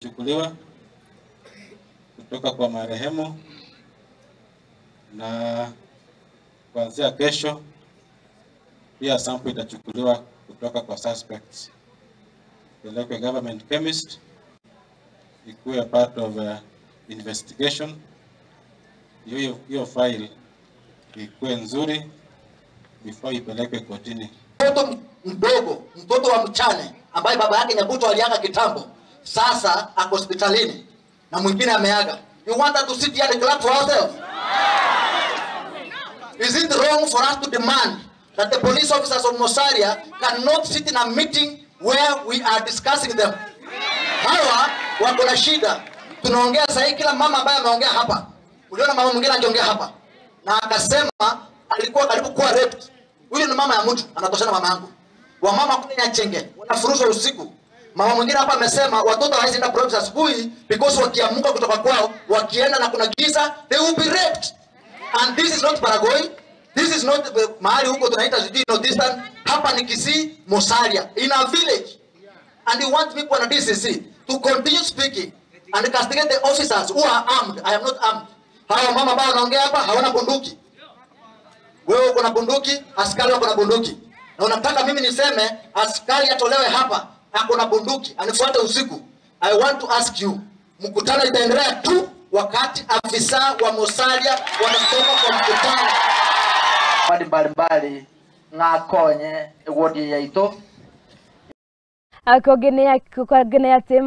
Imechukuliwa kutoka kwa marehemu, na kuanzia kesho pia sample itachukuliwa kutoka kwa suspects, pelekwe government chemist ikuwe part of investigation. Hiyo file ikuwe nzuri before ipelekwe kotini. Mtoto mdogo, mtoto wa mchane ambaye baba yake Nyabuto aliaga kitambo, sasa ako hospitalini na mwingine ameaga. You want us to sit here and clap for ourselves? Is it wrong for us to demand that the police officers of Musalia cannot sit in a meeting where we are discussing them? Hawa wako na shida. Tunaongea sasa, kila mama ambaye ameongea hapa, uliona mama mwingine akiongea hapa na akasema alikuwa karibu kuwa raped. Huyu ni mama ya mtu, anatoshana mama yangu. Wamama kule Nyachenge wanafurushwa usiku. Mama mwingine hapa amesema watoto hawawezi enda province asubuhi because wakiamka kutoka kwao wakienda na kuna giza, they will be raped. And this is not Baragoi. This is not mahali huko tunaita sijui Northeastern. Hapa ni Kisii, Musalia, in a village. And you want people on DCC to continue speaking and castigate the officers who are armed. I am not armed. Hawa mama ambao wanaongea hapa hawana bunduki. Wewe uko na bunduki, askari wako na bunduki. Na unataka mimi niseme askari atolewe hapa, ako na bunduki, anifuate usiku. I want to ask you, mkutano itaendelea tu wakati afisa wa Musalia wanatoka kwa mkutano. Mbalimbali ng'akonye wodi yaito. Kongenea ati